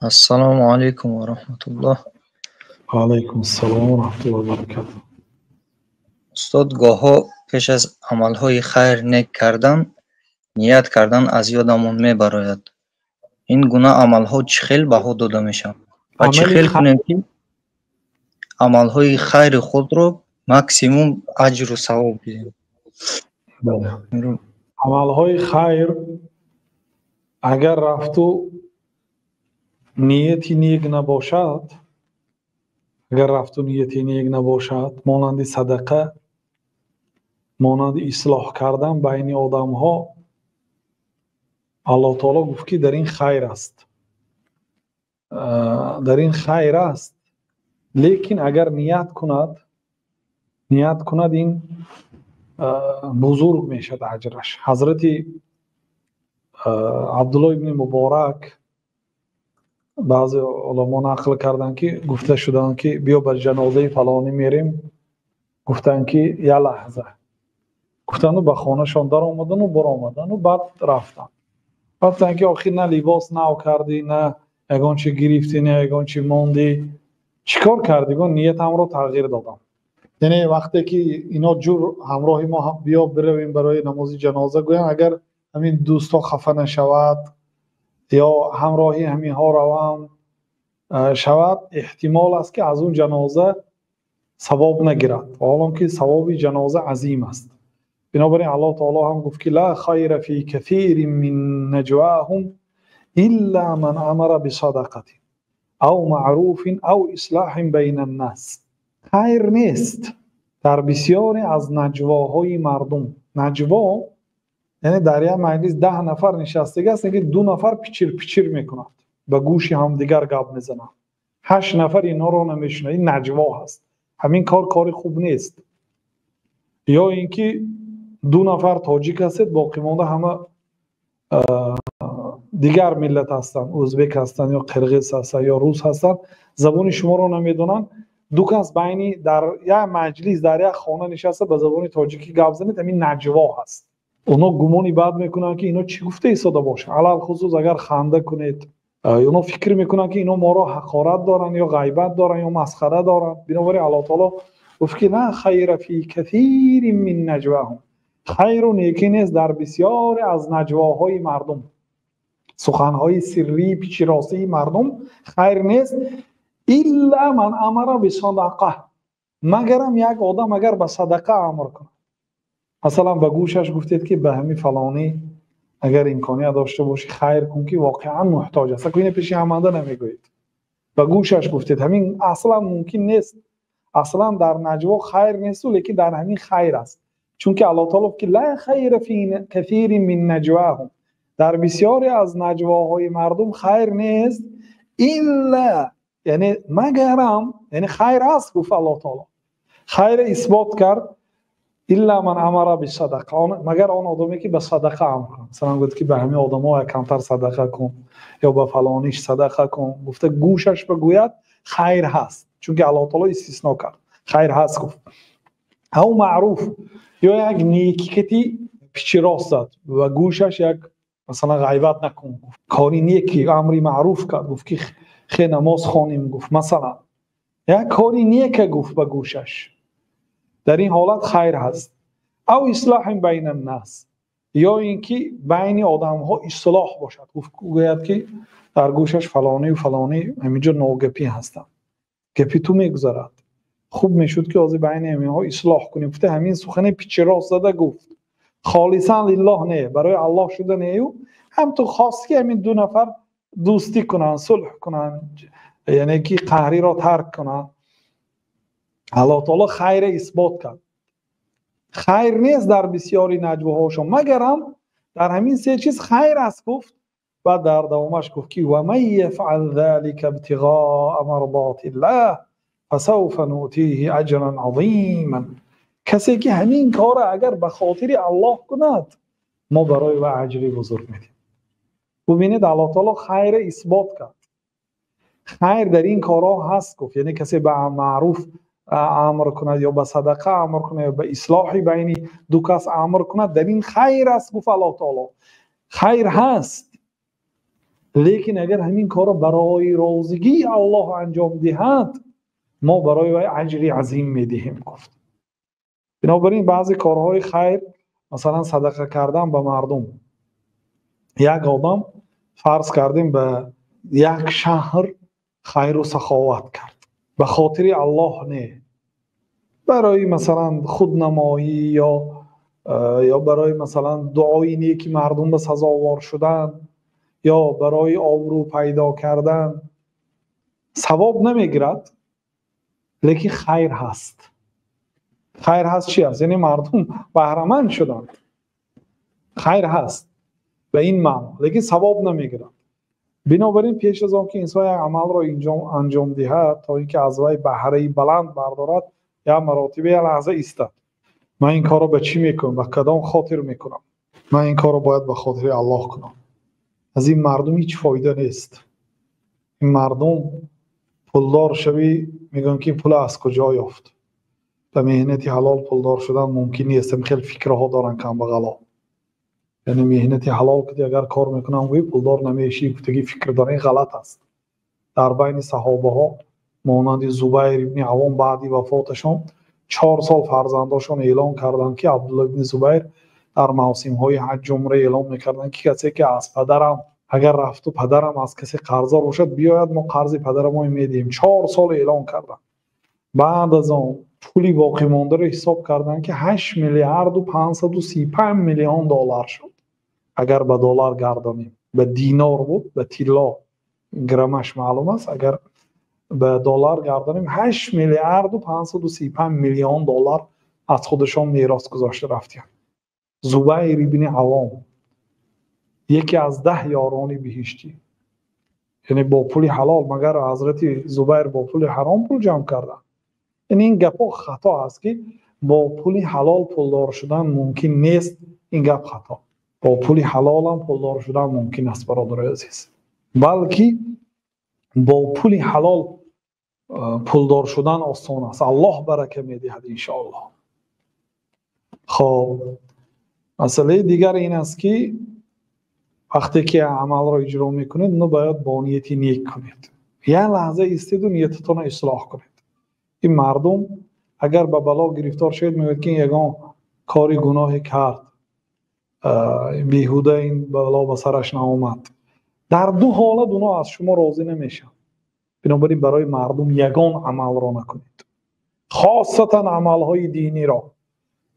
Ассалому алайкум ва раҳматуллоҳ. Ва алайкум ассалом ва раҳматуллоҳи ва баракатуҳ. Устод, гоҳҳо пеш аз амалҳои хайр нек кардан, ният кардан аз ёдамон мебарояд. Ин гуна амалҳо чӣ хел баҳо дода мешаванд ва чӣ хел кунем, ки амалҳои хайри худро максимум аҷру савоб диҳем? Амалҳои хайр агар рафту нияти нек набошад, агар рафту нияти нек набошад, монанди садақа, монанди ислоҳ кардан байни одамҳо, Аллоҳ таоло гуфт, ки дар ин хайр аст, дар ин хайр аст, лекин агар ният кунад, ният кунад, ин бузург мешавад аҷраш. Ҳазрати Абдулло ибни Муборак, баъзе уламо нақл карданд, ки гуфта шуданд, ки биё, ба ҷанозаи фалонӣ мерем. Гуфтанд, ки як лаҳза, гуфтанду ба хонашон даромадану баромадану баъд рафтанд. Рафтанд, ки охир на либос нав кардӣ, на ягон чи гирифтӣ, на ягон чи мондӣ, чӣ кор кардӣ? Гуфт: ниятамро тағйир додам. Яъне вақте ки ино ҷур ҳамроҳи мо биё, биравем барои намози ҷаноза гӯянд, агар ҳамин дӯстҳо хафа нашавад ё ҳамроҳи ҳаминҳо равам шавад, эҳтимол аст, ки аз он ҷаноза савоб нагирад, ҳолон ки савоби ҷаноза азим аст. Бинобар ин Аллоҳ таоло ҳам гуфт, ки ла хайра фи касирин мин наҷвоҳум илла ман амара бисадақатин ав маъруфин ав ислоҳин байна ннас. Хайр нест дар бисёре аз наҷвоҳои мардум. Наҷво яъне дар як маҷлис 10 нафар нишастагӣ аст, ки ду нафар пичир пичир мекунад, ба гӯши ҳамдигар гап мезананд, ҳашт нафар инҳоро намешунавад. Ин наҷво ҳаст. Ҳамин кор кори хуб нест. Ё ин ки ду нафар тоҷик ҳастед, боқимонда ҳама дигар миллат ҳастанд, ӯзбек ҳастанд ё қирғиз ҳастанд ё рус ҳастанд, забони шуморо намедонанд. Ду кас байни дар як маҷлис, дар як хона нишаста, ба забони тоҷикӣ гап занед, ҳамин наҷво ҳаст. Онҳо гумони бад мекунанд, ки ино чӣ гуфта истода бошанд. Алалхусус агар ханда кунед, онҳо фикр мекунанд, ки ино моро ҳақорат доранд ё ғайбат доранд ё масхара доранд. Бинобар ин Аллоҳ таоло гуфт, ки ла хайра фи касирин мин наҷвоҳум, хайру некӣ нест дар бисёре аз наҷвоҳои мардум, суханҳои сиррии пичиросии мардум хайр нест, илла ман амара бисадақа, магарам як одам агар ба садақа амр кунад. Масалан, ба гӯшаш гуфтед, ки ба ҳамин фалонӣ агар имконият дошта бошӣ, хайр кун, ки воқеан муҳтоҷ аст. Ина пеши ҳаманда намегӯед, ба гӯшаш гуфтед. Ҳамин аслан мумкин нест, аслан дар наҷво хайр несту, лекин дар ҳамин хайр аст, чунки Аллоҳ таоло ки ла хайра фи касирин мин наҷвоҳум, дар бисёре аз наҷвоҳои мардум хайр нест, илла яъне магарам, яъне хайр аст, гуфт Аллоҳ таоло, хайра исбот кард, илла ман амара бисадақа, магар он одаме, ки ба садақа амр кунад. Масалан, гуфт, ки ба ҳамин одамо камтар садақа кун ё ба фалониш садақа кун гуфта, гӯшаш бигӯяд, хайр ҳаст, чунки Аллоҳ таоло истисно кард, хайр ҳаст гуфт. Ав маъруф, ё як некикати пичирост зад ва гӯшаш, як масалан ғайбат накун гуфт, кори неки, амри маъруф кард, гуфт, ки хе намоз хонем гуфт, масалан як кори нека гуфт ба гӯшаш, дар ин ҳолат хайр ҳаст. Ав ислоҳин байна ннас, ё ин ки байни одамҳо ислоҳ бошад. Гуфт, гӯяд, ки дар гӯшаш фалонию фалонӣ ҳаминҷо ногапӣ ҳастанд, гапи ту мегузарад, хуб мешуд, ки ҳозир байни ҳаминҳо ислоҳ кунем гуфта, ҳамин сухани пичирост зада гуфт, холисан лиллоҳ не, барои Аллоҳ шуда нею, ҳам ту хост, ки ҳамин ду нафар дӯстӣ кунанд, сулҳ кунанд, яъне ки қаҳриро тарк кунанд. Аллоҳ таоло хайра исбот кард. Хайр нест дар бисёри наҷвоҳошон, магарам дар ҳамин се чиз хайр аст гуфт. Баъд дар давомаш гуфт, ки ва ман яфъал залика ибтиғоа мардотиллаҳ фасавфа нутиҳи аҷран азиман. Касе ки ҳамин кора агар ба хотири Аллоҳ кунад, мо барои вай аҷри бузург медиҳем. Бубинед, Аллоҳ таоло хайра исбот кард, хайр дар ин корҳо ҳаст гуфт. Яъне касе ба маъруф амр кунад ё ба садақа амр кунад ё ба ислоҳи байни ду кас амр кунад, дар ин хайр аст гуфт Аллоҳ таоло, хайр ҳаст. Лекин агар ҳамин корро барои розигии Аллоҳ анҷом диҳад, мо барои вай аҷри азим медиҳем, гуфт. Бинобар ин баъзе корҳои хайр, масалан садақа кардан ба мардум. Як одам фарз кардем ба як шаҳр хайру саховат кард, ба хотири Аллоҳ не, барои масалан худнамоӣ ё барои масалан дуои неки мардум ба сазовор шудан ё барои обрӯ пайдо кардан, савоб намегирад, лекин хайр ҳаст. Хайр ҳаст чи аст? Яъне мардум баҳраманд шуданд, хайр ҳаст ба ин маъно, лекин савоб намегирад. Бинобар ин пеш аз он ки инсон як амалро анҷом диҳад, то ин ки аз вай баҳраи баланд бардорад, як маротиба як лаҳза истад. Ман ин корро ба чӣ мекунам? Ба кадом хотир мекунам? Ман ин корро бояд ба хотири Аллоҳ кунам. Аз ин мардум ҳеҷ фоида нест. Ин мардум пулдор шавӣ, мегӯянд ки пул аз куҷо ёфт? Ба меҳнати ҳалол пулдор шудан мумкин нест. Хеле фикрҳо доранд камбағало. Яъне меҳнати ҳалол ки агар кор мекунам, гӯӣ пулдор намешӣ, гуфтагӣ фикр доранд, ин ғалат аст. Дар байни саҳобаҳо монанди Зубайр ибни Авом баъди вафоташон 4 сол фарзандошон эълон карданд, ки Абдулло ибни Зубайр дар мавсимҳои ҳаҷ умра эълон мекарданд, ки касе ки аз падарам агар рафту падарам аз касе қарздор бошад, биёяд, мо қарзи падарамон медиҳем. 4 сол эълон карданд. Баъд аз он пули боқимондаро ҳисоб карданд, ки 8 миллиарду 535 миллион доллар шуд. Агар ба доллар гардонем, ба динор буд, ба тилло граммаш маълум аст, агар ба доллар гардонем 8 миллиарду 535 миллион доллар аз худашон мерос гузошта рафтанд. Зубайр ибни Авом яке аз 10 ёрони биҳиштӣ, яъне бо пули ҳалол. Магар ҳазрати Зубайр бо пули ҳаром пул ҷамъ карданд? Яъне ин гапҳо хато аст, ки бо пули ҳалол пулдор шудан мумкин нест. Ин гап хато. Бо пули ҳалолам пулдор шудан мумкин аст, бародарои азиз, балки бо пули ҳалол пулдор шудан осон аст. Аллоҳ барака медиҳад иншоаллоҳ. Хоб, масъалаи дигар ин аст, ки вақте ки амалро иҷро мекунед, но бояд бо нияти нек кунед. Як лаҳза истеду ниятатонро ислоҳ кунед. Ин мардум агар ба бало гирифтор шавед, мегӯяд ки ягон кори гуноҳе кард, беҳуда ин бало ба сараш наомад. Дар ду ҳолат оно аз шумо розӣ намешаванд. Бинобар ин барои мардум ягон амалро накунед, хосатан амалҳои диниро,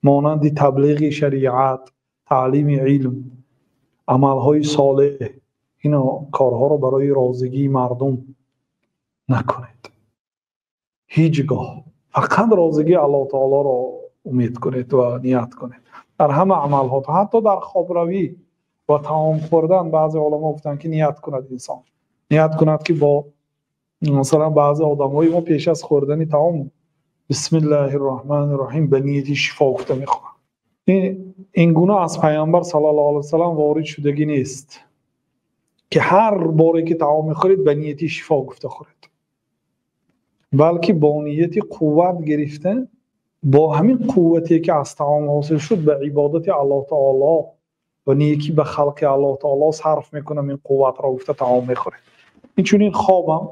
монанди таблиғи шариат, таълими илм, амалҳои солеҳ. Ино корҳоро барои розигии мардум накунед ҳеҷ гоҳ. Фақат розигии Аллоҳ таолоро умед кунед ва ният кунед дар ҳама амалҳо, ҳатто дар хобравӣ ва таом хӯрдан. Баъзе уламо гуфтанд, ки ният кунад инсон, ният кунад, ки бо масалан баъзе одамҳои мо пеш аз хӯрдани таом бисмиллаҳир роҳманир роҳим ба нияти шифо гуфта мехӯранд. Ин гуна аз пайғамбар саллаллоҳу алайҳи васаллам ворид шудагӣ нест, ки ҳар боре ки таом мехӯред ба нияти шифо гуфта хӯред, балки бо нияти қувват гирифта, бо ҳамин қуввате ки аз таом ҳосил шуд ба ибодати Аллоҳ таоло ва некӣ ба халқи Аллоҳ таоло сарф мекунам ин қувватро гуфта таом мехӯред. Инчунин хобам,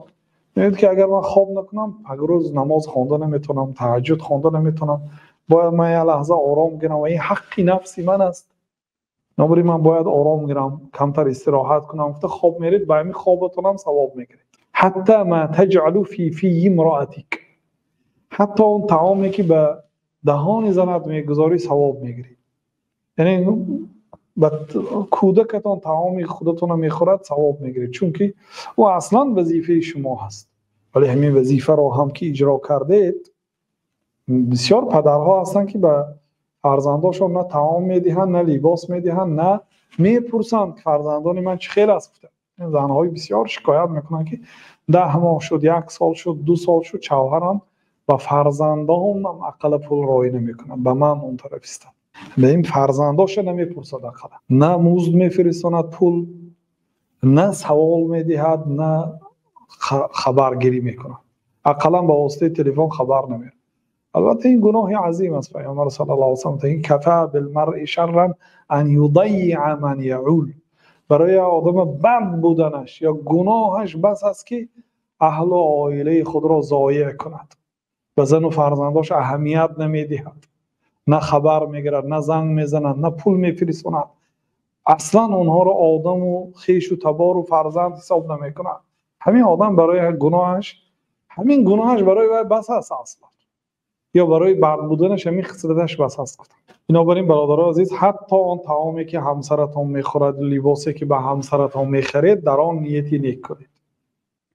мегӯяд ки агар ман хоб накунам, пагрӯз намоз хонда наметавонам, таҳаҷҷуд хонда наметавонам, бояд ман як лаҳза ором гирам ва ин ҳаққи нафси ман аст. Бинобар ин ман бояд ором гирам, камтар истироҳат кунам гуфта хоб меред, ба ҳамин хобатонам савоб мегиред. Ҳатта ма таҷъалу фи фийи имраатик, ҳатто он таоме ки ба даҳони занат мегузорӣ савоб мегиред. Яъне ба кӯдакатон таоми худатонро мехӯрад савоб мегиред, чунки ӯ аслан вазифаи шумо ҳаст. Вале ҳамин вазифаро ҳам ки иҷро кардед, бисёр падарҳо ҳастанд, ки ба фарзандошон на таом медиҳанд, на либос медиҳанд, на мепурсанд, ки фарзандони ман чӣ хел аст гуфта. Занҳои бисёр шикоят мекунанд, ки 10 моҳ шуд, 1 сол шуд, 2 сол шуд, шавҳарам ба фарзандонам ақалла пул роӣ намекунад, ба ман он тараф истад. Ба ин фарзандоша намепурсад ақалла. На музд мефиристонад пул, на савол медиҳад, на хабаргирӣ мекунад. Ақаллан ба воситаи телефон хабар намерад. Албатта ин гуноҳи азим аст. Пайғамбар саллаллоҳу алайҳи васаллам гуфтанд: кафа билмаръи шарран ан юдаййиа ман яъул. Барои одам бад буданаш ё гуноҳаш бас аст, ки аҳлу оилаи худро зоеъ кунад, ба зану фарзандош аҳамият намедиҳад, на хабар мегирад, на занг мезанад, на пул мефиристонад, аслан онҳоро одаму хешу табору фарзанд ҳисоб намекунад. Ҳамин одам барои гуноҳаш, ҳамин гуноҳаш барои вай бас аст аслан, ё барои бад буданаш ҳамин хислаташ бас аст. Бинобар ин, бародарони азиз, ҳатто он таоме, ки ҳамсаратон мехӯрад, либосе, ки ба ҳамсаратон мехаред, дар он нияти нек кунед,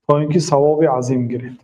то ин ки савоби азим гиред.